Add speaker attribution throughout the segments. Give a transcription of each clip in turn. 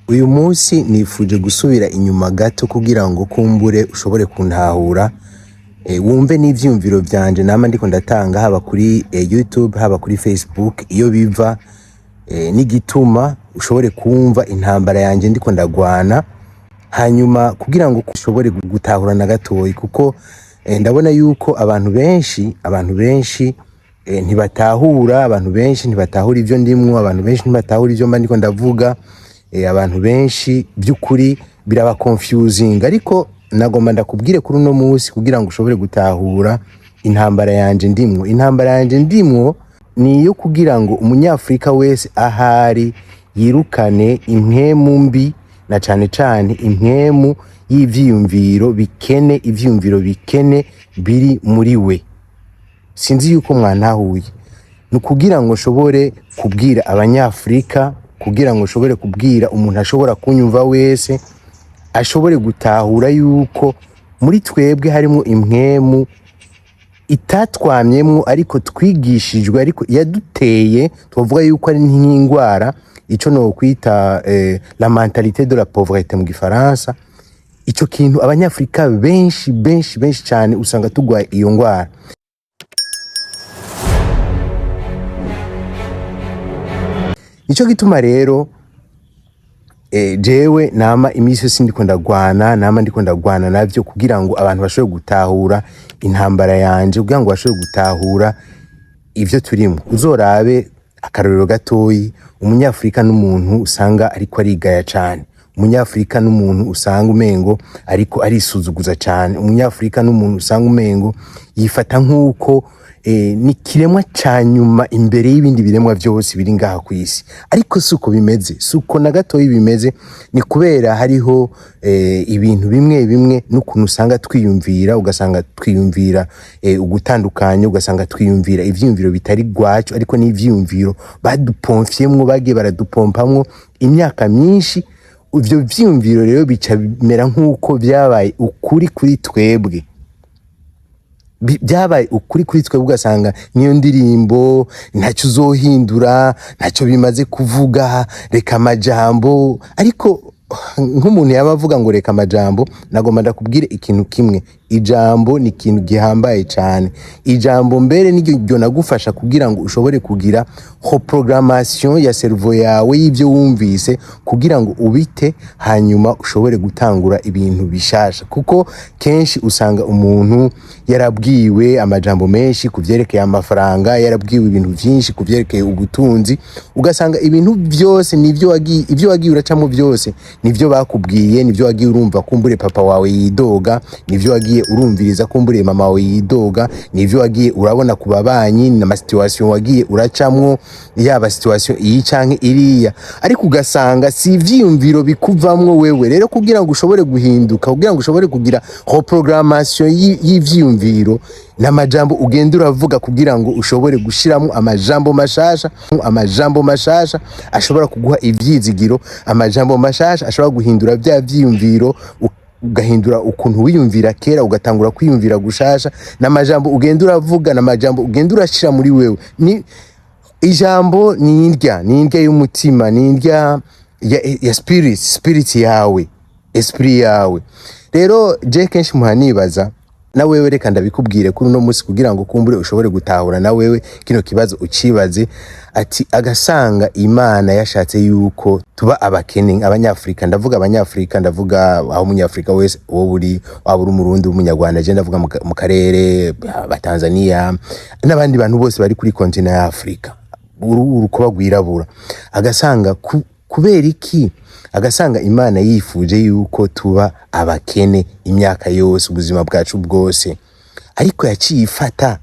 Speaker 1: Uyu munsi nifuje gusubira inyuma gato kugira ngo kumbure ushobore kuntahura, wumve n'ivyiyumviro vyanje nama ndiko ndatanga haba kuri YouTube, haba kuri Facebook, iyo biva n'igituma ushobore kumva intambara yanje ndiko ndagwana, hanyuma kugira ngo ushobore gutahura na gatoyi, kuko ndabona yuko abantu benshi ntibatahura, abantu benshi ntibatahura ivyo ndimwo, abantu benshi ntibatahura ivyo mba ndiko ndavuga, abantu benshi by'ukuri biraba confusing. Ariko nagomba ndakubwire kuri uno munsi kugira ngo ushobore gutahura intambara yanje ndimwo. Intambara yanje ndimwo ni iyo kugira ngo umunyafurika wese ahari yirukane impwemu mbi, na cane cane impwemu y'ivyiyumviro bikene, ivyiyumviro bikene biri muri we. Sinzi yuko mwantahuye. Ni ukugira ngo nshobore kubwira abanyafurika, kugira ngo nshobore kubwira umuntu ashobora kunyumva wese ashobore gutahura yuko muri twebwe harimo impwemu itatwamyemwo ariko twigishijwe, ariko yaduteye, twavuga yuko ari nk'indwara, ico nokwita la mentalité de la pauvreté mu gifaransa. Ico kintu abanyafurika benshi benshi benshi cyane usanga tugwaye iyo ngwara. Nico gituma rero jewe nama iminsi yose ndiko ndagwana, nama ndiko ndagwana navyo kugira ngo abantu bashobore gutahura intambara yanje, kugira ngo bashobore gutahura ivyo turimo. Uzorabe akarorero gatoyi: umunyafurika n'umuntu usanga ariko arigaya cane, umunyafurika n'umuntu usanga umengo ariko arisuzuguza cane, umunyafurika n'umuntu usanga umengo yifata nk'uko ni kiremwa ca nyuma imbere y'ibindi biremwa vyose biri ngaha kw'isi. Ariko suko bimeze, suko na gatoyi bimeze. Ni kubera hariho ibintu bimwe bimwe n'ukuntu usanga twiyumvira, ugasanga twiyumvira ugutandukanya, ugasanga twiyumvira ivyiyumviro bitari gwacu, ariko n'ivyiyumviro badupomfyemwo, bagiye baradupompamwo imyaka myinshi. Ivyo vyiyumviro rero bica bimera nk'uko vyabaye ukuri kuri twebwe, byabaye ukuri kuri twebwe, ugasanga niyo ndirimbo ntacyo uzohindura, ntacyo bimaze kuvuga, reka amajambo. Ariko nk'umuntu yaba avuga ngo reka amajambo, nagomba ndakubwire ikintu kimwe: ijambo ni ikintu gihambaye cyane. Ijambo mbere niryo ryo nagufasha kugira ngo ushobore kugira reprogrammation ya cerveau yawe y'ibyo wumvise, kugira ngo ubite, hanyuma ushobore gutangura ibintu bishasha. Kuko kenshi usanga umuntu yarabwiwe amajambo menshi ku vyerekeye amafaranga, yarabwiwe ibintu vyinshi ku vyerekeye ubutunzi, ugasanga ibintu byose nivyo wagiye, ivyo wagiye uracamo byose nivyo bakubwiye, nivyo wagiye urumva kumbure papa wawe yidoga, nivyo wagiye urumviriza kumbure mama wawe yidoga, nivyo wagiye urabona ku babanyi n'ama situation wagiye uracamwo, yaba situation iyi canke iriya, ariko ugasanga si ivyiyumviro bikuvamwo wewe. Rero kugira ngo ushobore guhinduka, kugira ngo ushobore kugira reprogrammation y'ivyiyumviro n'amajambo ugenda uravuga, kugira ngo ushobore gushiramo amajambo mashasha, amajambo mashasha ashobora kuguha ivyizigiro, amajambo mashasha ashobora guhindura vya vyiyumviro, ugahindura ukuntu wiyumvira kera, ugatangura kwiyumvira gushasha. N'amajambo ugenda uravuga, n'amajambo ugenda urashira muri wewe. Ni ijambo, ni indya y'umutima, ni indya ya spirit yawe, esprit yawe. Rero je kenshi muhanibaza na wewe, reka ndabikubwire kuri uno munsi kugira ngo kumbure ushobore gutahura na wewe kino kibazo ucibaze, ati agasanga Imana yashatse yuko tuba abakene abanyafurika. Ndavuga abanyafurika, ndavuga aho umunyafurika wese wowe uri, waba uri umurundi, umunyarwanda, je ndavuga mu karere, abatanzania n'abandi bantu bose bari kuri continent ya Afurika, urukoba rwirabura. Agasanga kubera iki agasanga Imana yifuje yuko tuba abakene imyaka yose, ubuzima bwacu bwose, ariko yaciye ifata,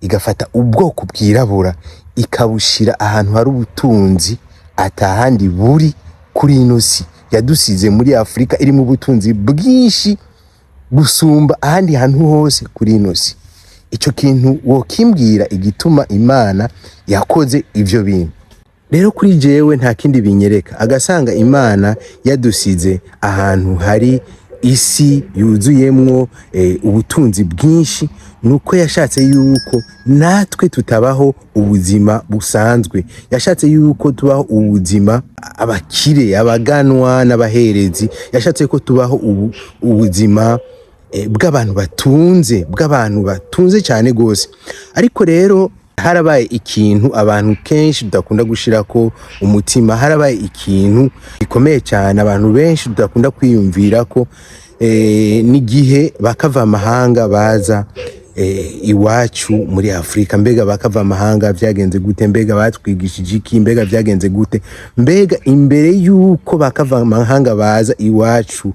Speaker 1: igafata ubwoko bwirabura, ikabushira ahantu hari ubutunzi atahandi buri kuri ino si? Yadusize muri Afurika irimo ubutunzi bwinshi gusumba ahandi hantu hose kuri ino si. Ico kintu wokimbwira igituma Imana yakoze ivyo bintu? Rero kuri jewe nta kindi binyereka, agasanga Imana yadusize ahantu hari Isi yuzuyemwo ubutunzi bwinshi, nuko yashatse yuko natwe tutabaho ubuzima busanzwe. Yashatse yuko tubaho ubuzima abakire, abaganwa n'abaherezi. Yashatse ko tubaho ubuzima bw'abantu batunze, bw'abantu batunze cyane gose. Ariko rero harabaye ikintu abantu kenshi tudakunda gushirako umutima. Harabaye ikintu gikomeye cyane abantu benshi tudakunda kwiyumvirako, n'igihe bakava amahanga baza iwacu muri Afrika. Mbega bakava amahanga vyagenze gute? Mbega batwigishije iki? Mbega vyagenze gute? Mbega imbere yuko bakava amahanga baza iwacu,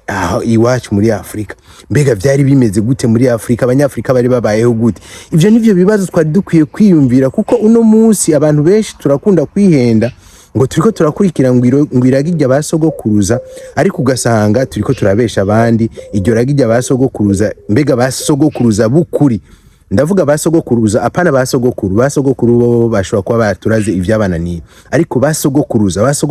Speaker 1: aho iwacu muri Afrika, mbega vyari bimeze gute muri Afrika? Abanyafrika bari babayeho gute? Ivyo nivyo bibazo twari dukwiye kwiyumvira, kuko uno munsi abantu benshi turakunda kwihenda ngo turiko turakurikira ngo iragi rya basogokuruza, ariko ugasanga turiko turabesha abandi. Iryo ragi rya basogokuruza, mbega basogokuruza bukuri, ndavuga basogokuruza, apana basogokuru. Basogokuru bo bashobora kuba baturaze ivyabananiye, ariko basogokuruza bacu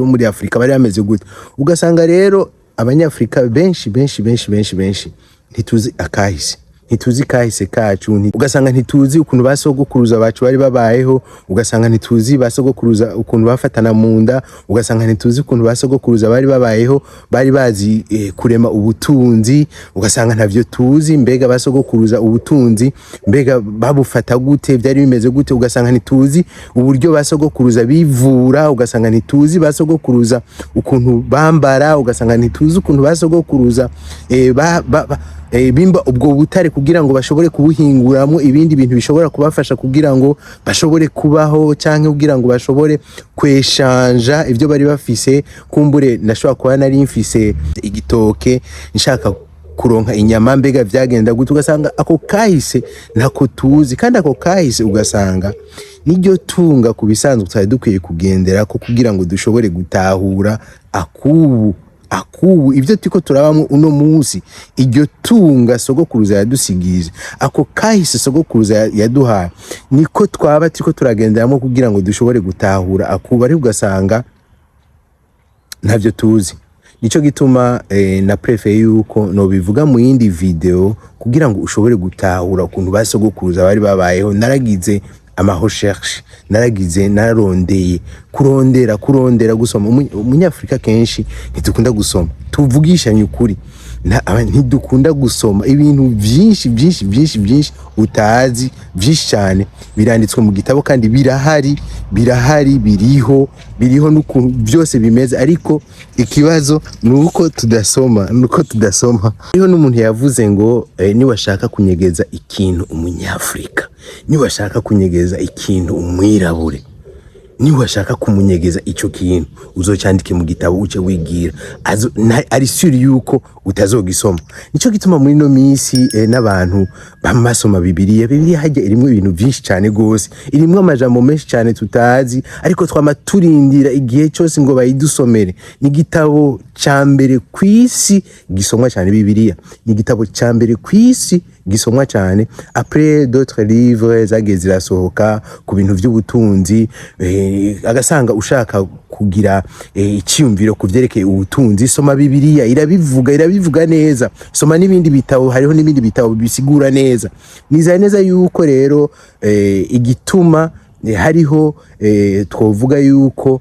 Speaker 1: bo muri Afrika bari bameze gute? Ugasanga rero Abanyafrika benshi benshi benshi benshi benshi ntituzi akahise, ntituzi kahise kacu. Ugasanga ntituzi ukuntu basogokuruza bacu bari babayeho. Ugasanga ntituzi basogokuruza ukuntu bafatana mu nda. Ugasanga ntituzi ukuntu basogokuruza bari babayeho, bari bazi kurema ubutunzi. Ugasanga ntavyo tuzi. Mbega basogokuruza ubutunzi, mbega babufata gute? Byari bimeze gute? Ugasanga ntituzi uburyo basogokuruza bivura. Ugasanga ntituzi basogokuruza ukuntu bambara. Ugasanga ntituzi ukuntu basogokuruza bimba ubwo butare kugira ngo bashobore kubuhinguramo ibindi bintu bishobora kubafasha kugira ngo bashobore kubaho, canke kugira ngo bashobore kweshanja ibyo bari bafise. Kumbure nashobora kuba nari mfise igitoke, nshaka kuronka inyama, mbega vyagenda gute? Ugasanga ako kahise ntako tuzi, kandi ako kahise ugasanga niryo tunga ku bisanzwe twari dukwiye kugenderako kugira ngo dushobore gutahura akubu ibyo turiko turabamwo uno munsi. Iryo tunga sogokuruza yadusigije, ako kahise sogokuruza yaduhaye, niko twaba turiko turagenderamo kugira ngo dushobore gutahura akubu, ariko ugasanga ntavyo tuzi. Nico gituma na préféré yuko nobivuga mu yindi video kugira ngo ushobore gutahura ukuntu basogokuruza bari babayeho. Naragize ama recherche, naragize, nararondeye, kurondera, kurondera, gusoma. Umunyafrika kenshi ntidukunda gusoma, tuvugishanye ukuri. Ntidukunda gusoma ibintu vyinshi vyinshi vyinshi vyinshi utazi. Vyinshi cyane biranditswe mu gitabo kandi birahari, birahari, biriho, biriho n'ukuntu byose bimeze, ariko ikibazo ni uko tudasoma, ni uko tudasoma. Hariho n'umuntu yavuze ngo niwashaka kunyegeza ikintu Umunyafrika, niwashaka kunyegeza ikintu umwirabure, niwashaka kumunyegeza ico kintu, uzocandike mu gitabo uce wigira. Ari sûr yuko utazogisoma. Nico gituma muri no misi n'abantu bamasoma Bibiliya. Bibiliya hajya irimwo ibintu vyinshi cane gose, irimwo amajambo menshi cane tutazi, ariko twama turindira igihe cyose ngo bayidusomere. Ni igitabo ca mbere kw'isi gisomwa cyane. Bibiliya ni igitabo ca mbere kw'isi gisomwa cyane, après d'autres livres zagiye zirasohoka ku bintu vy'ubutunzi. Agasanga ushaka kugira icyiyumviro ku vyerekeye ubutunzi, soma Bibiliya, irabivuga, irabivuga neza. Soma n'ibindi bitabo, hariho n'ibindi bitabo bisigura neza. Nizera neza yuko rero igituma hariho twovuga yuko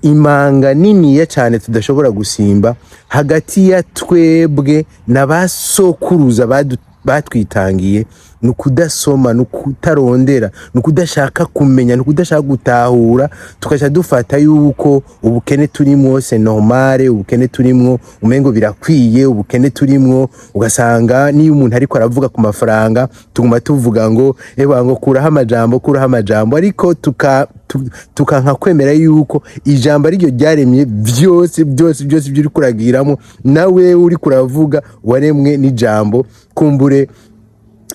Speaker 1: imanga niniya cyane tudashobora gusimba hagati ya twebwe na ba sokuruza batwitangiye ni ukudasoma, ni ukutarondera, ni ukudashaka kumenya, ni ukudashaka gutahura. Tukaca dufata yuko ubukene turimwo c'est normal, ubukene turimwo umengo birakwiye, ubukene turimwo. Ugasanga niyo umuntu ariko aravuga ku mafaranga, tuguma tuvuga ngo ewa, ngo kuraho amajambo, kuraho amajambo, ariko tukanka kwemera yuko ijambo ariryo ryaremye vyose byose byose ibyo uriko uragiramo. Nawe uriko uravuga waremwe n'ijambo, kumbure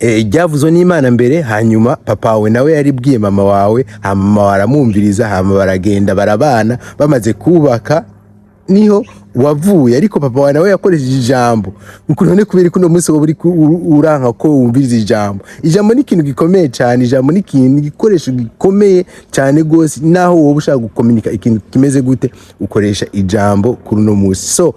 Speaker 1: ryavuzwe n'Imana mbere, hanyuma papa wawe nawe yaribwiye mama wawe, hama mama wawe aramwumviriza, hama baragenda barabana. Bamaze kubaka niho wavuye, ariko papa wawe nawe yakoresheje ijambo. None kubera ko uno munsi wowe uriko uranka ko wumviriza ijambo? Ijambo ni ikintu gikomeye cyane. Ijambo ni ikintu, igikoresho gikomeye cyane gose. Naho wowe ushaka gukominika ikintu kimeze gute, ukoresha ijambo kuri uno munsi. So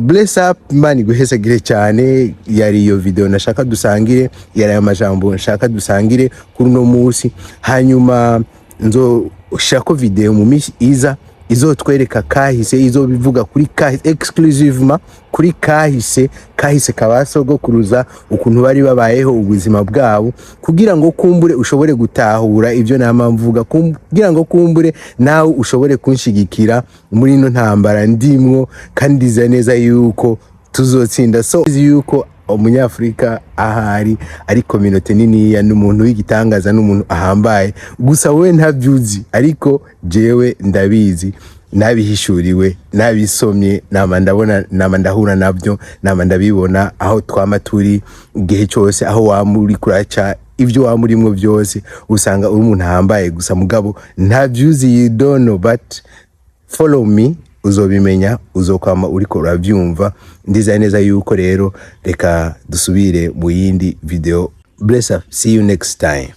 Speaker 1: bless up, Imana iguhesagire cyane. Yari iyo video nashaka dusangire, yari ayo majambo nshaka dusangire kuri uno munsi. Hanyuma nzoshirako video mu minsi iza izotwereka kahise, izobivuga kuri kahise, exclusivement kuri kahise, kahise kabasogokuruza, ukuntu bari babayeho ubuzima bwabo, kugira ngo kumbure ushobore gutahura ibyo nama mvuga, kugira ngo kumbure nawe ushobore kunshigikira muri ino ntambara ndimwo, kandi ndizera neza yuko tuzotsinda. So yuko Umunyafurika ahari ari communauté niniya, n'umuntu w'igitangaza, n'umuntu ahambaye. Gusa wowe ntavyuzi, ariko jewe ndabizi, nabihishuriwe, nabisomye, nama ndabona, nama ndahura navyo, nama ndabibona aho twama turi igihe cyose. Aho wama uri kuraca, ibyo wama urimwo byose, usanga uri umuntu ahambaye. Gusa mugabo ntavyuzi, you don't know, but follow me, uzobimenya, uzokwama uriko uravyumva. Ndizeye neza yuko rero, reka dusubire mu yindi video. Bless up, see you next time.